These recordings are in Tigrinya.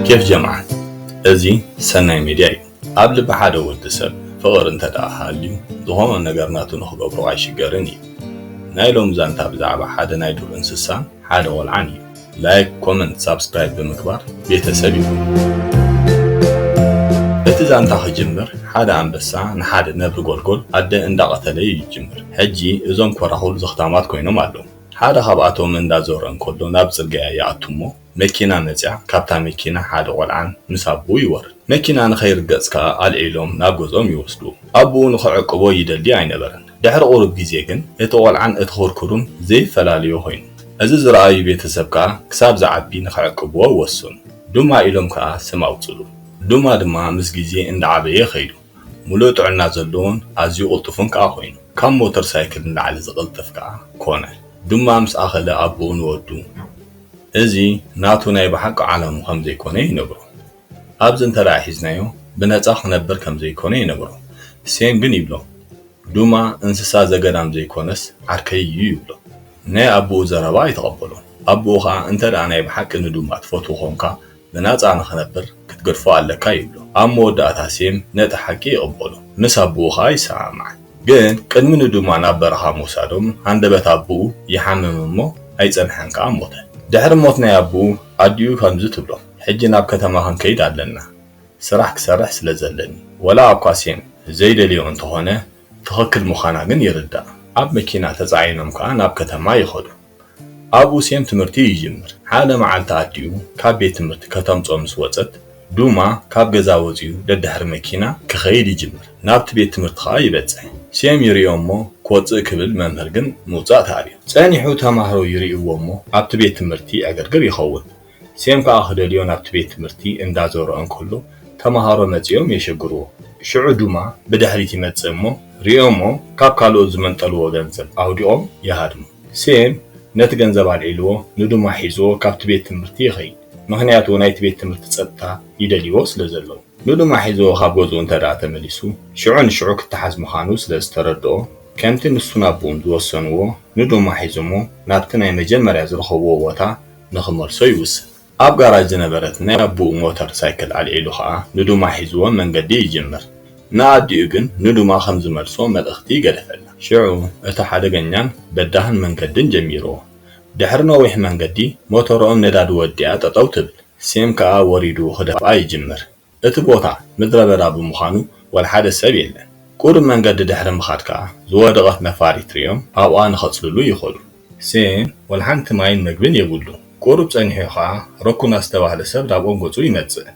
ኬፍ ጀምዓ፣ እዚ ሰናይ ሜድያ እዩ። ኣብ ልቢ ሓደ ወዲ ሰብ ፍቕሪ እንተ ደኣ ሃልዩ፣ ዝኾነ ነገር ናቱ ንኽገብሮ ኣይሽገርን እዩ። ናይ ሎሚ ዛንታ ብዛዕባ ሓደ ናይ ዱር እንስሳን ሓደ ቖልዓን እዩ። ላይክ፣ ኮመንት፣ ሳብስክራይብ ብምግባር ቤተሰብ ይኹኑ። እቲ ዛንታ ክጅምር፣ ሓደ ኣንበሳ ንሓደ ነብሪ ጎልጎል ኣደ እንዳቐተለ እዩ ይጅምር። ሕጂ እዞም ኮራኹር ዘኽታማት ኮይኖም ኣለዉ። ሓደ ካብኣቶም እንዳዞረ እንከሎ ናብ ጽርግያ ይኣቱ እሞ፣ መኪና መጺኣ፣ ካብታ መኪና ሓደ ቆልዓን ምስ ኣቦኡ ይወርድ። መኪና ንኸይርገጽ ከኣ ኣልዒሎም ናብ ገዝኦም ይወስድዎ። ኣቦኡ ንኽዕቅቦ ይደሊ ኣይነበረን። ድሕሪ ቁሩብ ግዜ ግን እቲ ቆልዓን እቲ ኩርኩሩን ዘይፈላለዮ ኮይኑ። እዚ ዝረኣዩ ቤተሰብ ከኣ ክሳብ ዝዓቢ ንኽዕቅብዎ ወሰኑ። ዱማ ኢሎም ከኣ ስም ኣውጽሉ። ዱማ ድማ ምስ ግዜ እንዳዓበየ ከይዱ። ሙሉእ ጥዕና ዘለዎን ኣዝዩ ቅልጡፍን ከኣ ኮይኑ። ካብ ሞተር ሳይክል ንላዕሊ ዝቕልጥፍ ከኣ ኮነ። ዱማ ምስ ኣኸለ ኣቦኡ ንወዱ እዚ ናቱ ናይ ብሓቂ ዓለሙ ከም ዘይኮነ ይነግሮ። ኣብዚ እንተ ደኣ ሒዝናዮ ብነጻ ክነብር ከም ዘይኮነ ይነግሮ። ሴም ግን ይብሎ፣ ዱማ እንስሳ ዘገዳም ዘይኮነስ ዓርከይ እዩ ይብሎ። ናይ ኣቦኡ ዘረባ ኣይተቐበሎን። ኣቦኡ ኸኣ እንተ ደኣ ናይ ብሓቂ ንዱማ ትፈትዎ ኾንካ ብናጻ ንኽነብር ክትገድፎ ኣለካ ይብሎ። ኣብ መወዳእታ ሴም ነቲ ሓቂ ይቕበሎ። ምስ ኣቦኡ ኸኣ ይሰማማዕ። ግን ቅድሚ ንዱማ ናብ በረኻ ምውሳዶም ሃንደበት ኣቦኡ ይሓምም እሞ ኣይጸንሐን ከኣ ሞተ። ድሕሪ ሞት ናይ ኣቦኡ ኣዲኡ ከምዚ ትብሎ፣ ሕጂ ናብ ከተማ ክንከይድ ኣለና። ስራሕ ክሰርሕ ስለ ዘለኒ። ወላ እኳ ሴም ዘይደልዮ እንተኾነ ትኽክል ምዃና ግን ይርዳእ። ኣብ መኪና ተጻዒኖም ከኣ ናብ ከተማ ይኸዱ። ኣብኡ ሴም ትምህርቲ ይጅምር። ሓደ መዓልቲ ኣዲኡ ካብ ቤት ትምህርቲ ከተምጽኦ ምስ ወጸት፣ ዱማ ካብ ገዛ ወጺኡ ደድሕሪ መኪና ክኸይድ ይጅምር። ናብቲ ቤት ትምህርቲ ከኣ ይበጽሕ። ሴም ይርእዮ እሞ ክወጽእ ክብል መምህር ግን ምውጻእ ተኣብዮ። ጸኒሑ ተማሃሮ ይርእይዎ እሞ ኣብቲ ቤት ትምህርቲ ዕግርግር ይኸውን። ሴም ከኣ ክደልዮ ናብቲ ቤት ትምህርቲ እንዳዞረ እንከሎ ተማሃሮ መጺኦም የሸግርዎ። ሽዑ ዱማ ብድሕሪት ይመጽእ እሞ ሪኦሞ ካብ ካልኦት ዝመንጠልዎ ገንዘብ ኣውዲቖም ይሃድሙ። ሴም ነቲ ገንዘብ ኣልዒልዎ ንዱማ ሒዝዎ ካብቲ ቤት ትምህርቲ ይኸይድ። ምኽንያቱ ናይቲ ቤት ትምህርቲ ጸጥታ ይደልይዎ ስለ ዘለዉ። ንዱማ ሒዝዎ ካብ ገዝኡ እንተ ደኣ ተመሊሱ ሽዑ ንሽዑ ክተሓዝ ምዃኑ ስለ ዝተረድኦ ከምቲ ንሱን ኣቦኡን ዝወሰንዎ ንዱማ ሒዙሞ ናብቲ ናይ መጀመርያ ዝረኸብዎ ቦታ ንኽመልሶ ይውስን። ኣብ ጋራጅ ዝነበረት ናይ ኣቦኡ ሞተር ሳይክል ኣልዒሉ ኸኣ ንዱማ ሒዝዎ መንገዲ ይጅምር። ንኣዲኡ ግን ንዱማ ከም ዝመልሶ መልእኽቲ ይገደፈላ። ሽዑ እቲ ሓደገኛን በዳህን መንገድን ጀሚርዎ። ድሕሪ ነዊሕ መንገዲ ሞተርኦም ነዳዲ ወዲኣ ጠጠው ትብል። ሴም ከኣ ወሪዱ ክደፍኣ ይጅምር። እቲ ቦታ ምድረ በዳ ብምዃኑ ወላ ሓደ ሰብ የለን። ቁሩብ መንገዲ ድሕሪ ምኻድ ከኣ ዝወደቐት ነፋሪት ሪኦም ኣብኣ ንኸጽልሉ ይኸዱ። ሴም ወላ ሓንቲ ማይን መግብን የብሉን። ቁሩብ ጸኒሑ ከኣ ረኩና ዝተባህለ ሰብ ናብኦም ገጹ ይመጽእ።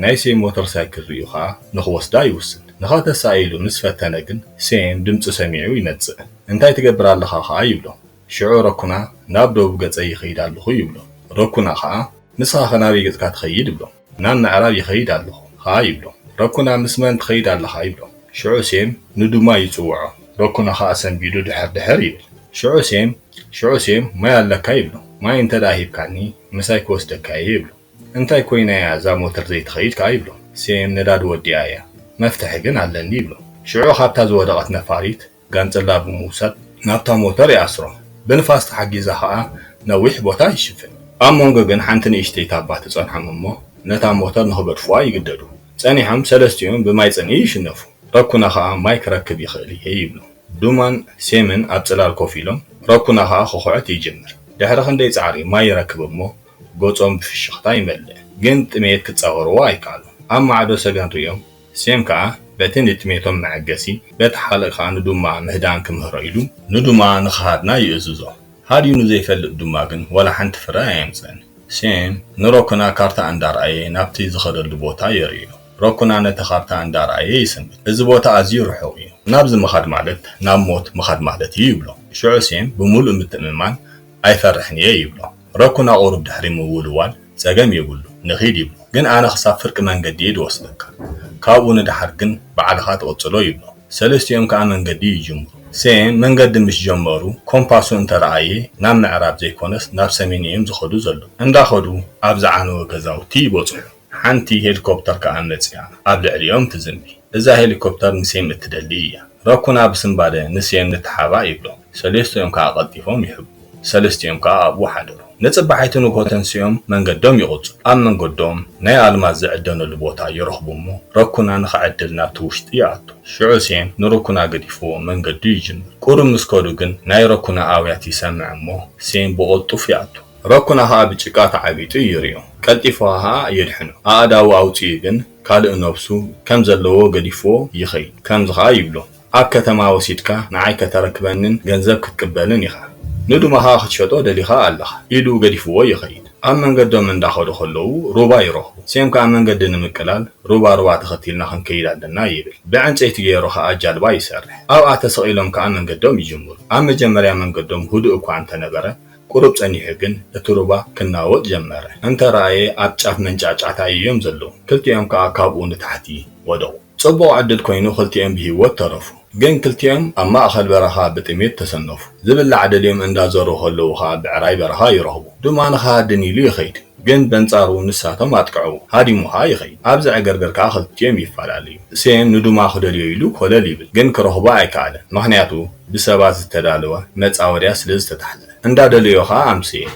ናይ ሴም ሞተር ሳይክል ሪኡ ከኣ ንኽወስዳ ይውስን። ንኸተስኣ ኢሉ ምስ ፈተነ ግን ሴም ድምጺ ሰሚዑ ይመጽእ። እንታይ ትገብር ኣለኻ ከኣ ይብሎ። ሽዑ ረኩና ናብ ደቡብ ገጸይ ይኸይድ ኣለኹ ይብሎ። ረኩና ከኣ ንስኻ ከ ናበይ ገጽካ ትኸይድ ይብሎ። ናብ ምዕራብ ይኸይድ ኣለኹ ከኣ ይብሎ። ረኩና ምስ መን ትኸይድ ኣለኻ ይብሎ። ሽዑ ሴም ንዱማ ይጽውዖ። ረኩና ከኣ ሰንቢዱ ድሕር ድሕር ይብል። ሽዑ ሴም ሽዑ ሴም ማይ ኣለካ ይብሎ። ማይ እንተ ደኣ ሂብካኒ ምሳይ ክወስደካ እየ ይብሎ። እንታይ ኮይና እያ እዛ ሞተር ዘይትኸይድ ከኣ ይብሎ። ሴም ነዳዲ ወዲኣ እያ፣ መፍትሒ ግን ኣለኒ ይብሎ። ሽዑ ካብታ ዝወደቐት ነፋሪት ጋንጽላ ብምውሳድ ናብታ ሞተር ይኣስሮ። ብንፋስ ተሓጊዛ ኸኣ ነዊሕ ቦታ ይሽፍን። ኣብ መንጎ ግን ሓንቲ ንእሽተይ ታባ ትጸንሖም እሞ ነታ ሞተር ንኽገድፉዋ ይግደዱ። ጸኒሖም ሰለስቲኦም ብማይ ጽንኢ ይሽነፉ። ረኩና ኸኣ ማይ ክረክብ ይኽእል እየ ይብሎ። ዱማን ሴምን ኣብ ጽላል ኮፍ ኢሎም ረኩና ኸኣ ክኹዕት ይጅምር። ድሕሪ ክንደይ ጻዕሪ ማይ ይረክብ እሞ ገጾም ብፍሽኽታ ይመልእ። ግን ጥሜት ክጻወርዎ ኣይከኣሉን። ኣብ ማዕዶ ሰገን ሪኦም ሴም ከኣ በቲ ንጥሜቶም መዐገሲ በቲ ካልእ ከኣ ንዱማ ምህዳን ክምህሮ ኢሉ ንዱማ ንኽሃድና ይእዝዞ። ሃድዩ ንዘይፈልጥ ዱማ ግን ወላ ሓንቲ ፍረ ኣየምጽእን። ሴም ንረኩና ካርታ እንዳርኣየ ናብቲ ዝኸደሉ ቦታ የርእዮ። ረኩና ነቲ ካርታ እንዳርኣየ ይሰምት። እዚ ቦታ ኣዝዩ ርሑቕ እዩ። ናብዚ ምኻድ ማለት ናብ ሞት ምኻድ ማለት እዩ ይብሎ። ሽዑ ሴም ብምሉእ ምትእምማን ኣይፈርሕን እየ ይብሎ። ረኩና ቁሩብ ድሕሪ ምውልዋል ጸገም የብሉ ንኺድ ይብሎ። ግን ኣነ ክሳብ ፍርቂ መንገዲ እየ ድወስደካ። ካብኡ ንደሓር ግን ባዕልኻ ትቕጽሎ ይብሎ። ሰለስቲኦም ከኣ መንገዲ ይጅምሩ። ሴም መንገዲ ምስ ጀመሩ ኮምፓሱ እንተ ረኣየ ናብ ምዕራብ ዘይኮነስ ናብ ሰሜን እዮም ዝኸዱ ዘለዉ። እንዳኸዱ ኣብ ዝዓነወ ገዛውቲ ይበጽሑ። ሓንቲ ሄሊኮፕተር ከኣ መጺኣ ኣብ ልዕሊኦም ትዝንቢ። እዛ ሄሊኮፕተር ንሴም እትደሊ እያ። ረኩና ብስንባደ ንሴም ንተሓባእ ይብሎ። ሰለስቲኦም ከኣ ቀልጢፎም ይሕብኡ። ሰለስቲኦም ከኣ ኣብኡ ሓደሩ። ንጽባሒቱ ንግሆ ተንሲኦም መንገዶም ይቕጽሉ። ኣብ መንገዶም ናይ ኣልማዝ ዝዕደነሉ ቦታ ይረኽቡ እሞ ረኩና ንኽዕድል ናብቲ ውሽጢ ይኣቱ። ሽዑ ሴም ንረኩና ገዲፍዎ መንገዱ ይጅምር። ቁሩብ ምስ ከዱ ግን ናይ ረኩና ኣውያት ይሰምዕ እሞ ሴም ብቕልጡፍ ይኣቱ። ረኩና ኸኣ ብጭቃ ተዓቢጡ ይርእዮ። ቀልጢፉ ኸኣ የድሕኖ። ኣእዳዉ ኣውጺኡ ግን ካልእ ነብሱ ከም ዘለዎ ገዲፍዎ ይኸይድ። ከምዚ ኸኣ ይብሎ፣ ኣብ ከተማ ወሲድካ ንዓይ ከተረክበንን ገንዘብ ክትቅበልን ኢኻ። ንዱማኻ ክትሸጦ ደሊኻ ኣለኻ ኢሉ ገዲፍዎ ይኸይድ። ኣብ መንገዶም እንዳኸዱ ከለዉ ሩባ ይረኽቡ። ሴም ከኣ መንገዲ ንምቅላል ሩባ ሩባ ተኸቲልና ክንከይድ ኣለና ይብል። ብዕንጨይቲ ገይሩ ኸኣ ጃልባ ይሰርሕ። ኣብኣ ተሰቒሎም ከኣ መንገዶም ይጅምሩ። ኣብ መጀመርያ መንገዶም ህዱእ እኳ እንተነበረ፣ ቁሩብ ጸኒሑ ግን እቲ ሩባ ክናወጥ ጀመረ። እንተ ረኣየ ኣብ ጫፍ መንጫዕጫዕታ እዮም ዘለዉ። ክልቲኦም ከኣ ካብኡ ንታሕቲ ወደቑ። ጽቡቕ ዕድል ኮይኑ ክልቲኦም ብህይወት ተረፉ። ግን ክልቲኦም ኣብ ማእከል በረኻ ብጥሜት ተሰነፉ። ዝብላዕ ደልዮም እንዳዘሩ ከለዉ ኸኣ ብዕራይ በረኻ ይረኽቡ። ዱማ ንኽሃድን ኢሉ ይኸይድ። ግን በንጻሩ ንሳቶም ኣጥቅዕዎ። ሃዲሙ ኸኣ ይኸይድ። ኣብዚ ዕግርግር ከኣ ክልቲኦም ይፈላለዩ። ሴም ንዱማ ክደልዮ ኢሉ ኮለል ይብል። ግን ክረኽቦ ኣይከኣለን። ምኽንያቱ ብሰባት ዝተዳለወ መጻወድያ ስለ ዝተታሕዘ። እንዳደለዮ ኸኣ ኣምሰየ።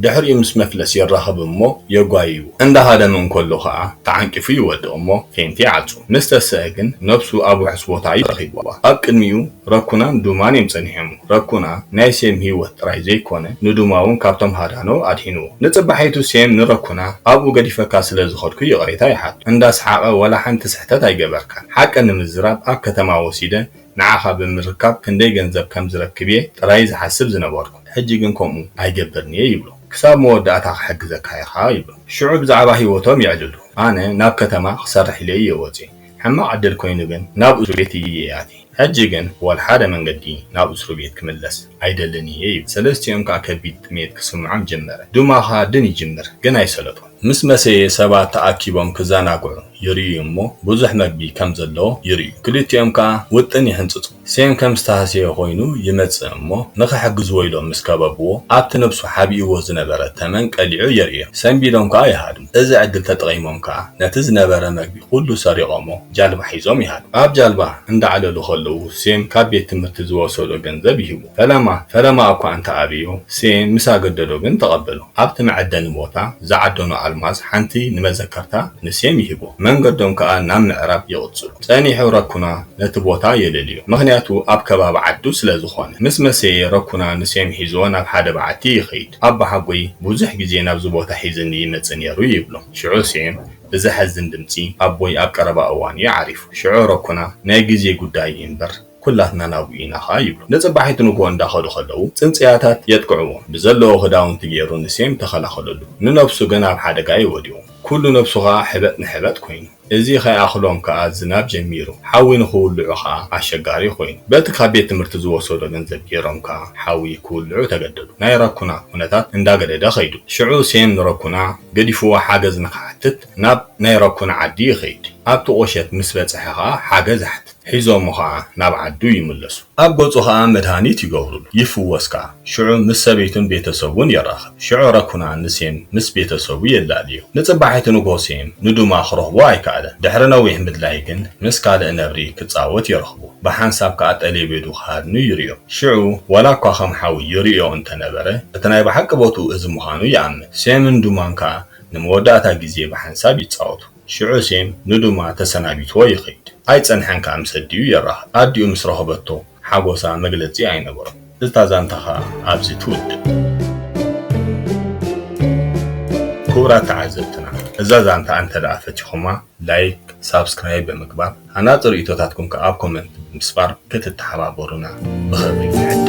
ድሕሪኡ ምስ መፍለስ ይራኸብ እሞ የጓይዎ። እንዳሃደመ እንከሎ ኸኣ ተዓንቂፉ ይወድቕ እሞ ፌንት ይዓጹ። ምስ ተስአ ግን ነብሱ ኣብ ውሑስ ቦታ እዩ ረኺብዋ። ኣብ ቅድሚኡ ረኩናን ዱማን እዮም ጸኒሖም። ረኩና ናይ ሴም ህይወት ጥራይ ዘይኮነ ንዱማ እውን ካብቶም ሃዳኖ ኣድሒንዎ። ንጽባሒቱ ሴም ንረኩና ኣብኡ ገዲፈካ ስለ ዝኸድኩ ይቕሬታ ይሓቶ። እንዳስሓቐ ወላ ሓንቲ ስሕተት ኣይገበርካን። ሓቂ ንምዝራብ ኣብ ከተማ ወሲደ ንዓኻ ብምርካብ ክንደይ ገንዘብ ከም ዝረክብ እየ ጥራይ ዝሓስብ ዝነበርኩ። ሕጂ ግን ከምኡ ኣይገብርን እየ ይብሎ። ክሳብ መወዳእታ ክሕግዘካ ኢኻ ይብሎ። ሽዑ ብዛዕባ ህይወቶም የዕልሉ። ኣነ ናብ ከተማ ክሰርሕ ኢለ እየ ወፅየ። ሕማቕ ዕድል ኮይኑ ግን ናብ እስሩ ቤት እየ ኣትየ። ሕጂ ግን ወላ ሓደ መንገዲ ናብ እስሩ ቤት ክምለስ ኣይደልን እየ ይብል። ሰለስቲኦም ከዓ ከቢድ ጥሜት ክስምዖም ጀመረ። ዱማ ክሃድን ይጅምር፣ ግን ኣይሰለጦን። ምስ መሰየ ሰባት ተኣኪቦም ክዘናግዑ ይርእዩ እሞ ብዙሕ መግቢ ከም ዘሎ ይርእዩ። ክልቲኦም ከኣ ውጥን ይሕንጽጹ። ሴም ከም ዝተሃስየ ኮይኑ ይመጽእ እሞ ንኽሕግዝዎ ኢሎም ምስ ከበብዎ ኣብቲ ነብሱ ሓቢእዎ ዝነበረ ተመን ቀሊዑ የርእዮም። ሰንቢዶም ከኣ ይሃድሙ። እዚ ዕድል ተጠቒሞም ከኣ ነቲ ዝነበረ መግቢ ኩሉ ሰሪቖሞ ጃልባ ሒዞም ይሃድሙ። ኣብ ጃልባ እንዳዕለሉ ከለዉ ሴም ካብ ቤት ትምህርቲ ዝወሰዶ ገንዘብ ይህቦ። ፈለማ ፈለማ እኳ እንተ ኣበዮ ሴም ምስ ኣገደዶ ግን ተቐበሎ። ኣብቲ መዐደኒ ቦታ ዝዓደኖ ኣልማዝ ሓንቲ ንመዘከርታ ንሴም ይህቦ። መንገዶም ከኣ ናብ ምዕራብ ይቕጽሉ። ጸኒሑ ረኩና ነቲ ቦታ የለልዮ። ምኽንያቱ ኣብ ከባቢ ዓዱ ስለ ዝኾነ። ምስ መሰየ ረኩና ንሴም ሒዝዎ ናብ ሓደ በዓቲ ይኸይድ። ኣቦሓጎይ ብዙሕ ግዜ ናብዚ ቦታ ሒዝኒ ይመጽእ ነይሩ ይብሎ። ሽዑ ሴም ብዘሐዝን ድምጺ ኣቦይ ኣብ ቀረባ እዋን እዩ ዓሪፉ። ሽዑ ረኩና ናይ ግዜ ጉዳይ እዩ እምበር ኩላትና ናብኡ ኢና ኸኣ ይብሎ። ንጽባሒቱ ንግሆ እንዳኸዱ ከለዉ ጽንጽያታት የጥቅዕዎም። ብዘለዎ ክዳውንቲ ገይሩ ንሴም ተኸላኸለሉ። ንነብሱ ግን ኣብ ሓደጋ እዩ ወዲቑ። ኩሉ ነብሱ ኸኣ ሕበጥ ንሕበጥ ኮይኑ። እዚ ከይኣኽሎም ከኣ ዝናብ ጀሚሩ። ሓዊ ንኽውልዑ ኸኣ ኣሸጋሪ ኮይኑ። በቲ ካብ ቤት ትምህርቲ ዝወሰዶ ገንዘብ ገይሮም ከኣ ሓዊ ክውልዑ ተገደዱ። ናይ ረኩና ኩነታት እንዳገደደ ኸይዱ። ሽዑ ሴም ንረኩና ገዲፍዎ ሓገዝ ንኽሓትት ናብ ናይ ረኩና ዓዲ ይኸይድ። ኣብቲ ቁሸት ምስ በጽሐ ኸኣ ሓገዝ ይሓትት። ሒዞሞ ኸኣ ናብ ዓዱ ይምለሱ። ኣብ ገጹ ኸኣ መድሃኒት ይገብሩሉ። ይፍወስ ከኣ። ሽዑ ምስ ሰበይቱን ቤተሰቡን ይራኸብ። ሽዑ ረኩና ንሴም ምስ ቤተሰቡ የላልዮ። ንጽባሒቱ ንግሆ ሴም ንዱማ ክረኽቦ ኣይከኣለን። ድሕሪ ነዊሕ ምድላይ ግን ምስ ካልእ ነብሪ ክጻወት ይረኽቦ። ብሓንሳብ ከኣ ጠሌቤዱ ክሃድኑ ይርእዮ። ሽዑ ዋላ እኳ ከም ሓዊ ይርእዮ እንተነበረ፣ እቲ ናይ ብሓቂ ቦትኡ እዚ ምዃኑ ይኣምን። ሴምን ዱማን ከኣ ንመወዳእታ ግዜ ብሓንሳብ ይጻወቱ። ሽዑ ሴም ንዱማ ተሰናቢትዎ ይኸይድ። ኣይጸንሐን ከኣ ምስ ኣዲኡ ይራኸብ። ኣዲኡ ምስ ረኸበቶ ሓጎሳ መግለጺ ኣይነበሮን። እታ ዛንታ ከኣ ኣብዚ ትውድእ። ክቡራት ተዓዘብትና፣ እዛ ዛንታ እንተ ደኣ ፈቲኹማ፣ ላይክ፣ ሳብስክራይብ ብምግባር፣ ሃናጺ ርእይቶታትኩም ከኣ ኣብ ኮመንት ብምስፋር ክትተሓባበሩና ብኽብሪ ንሕተት።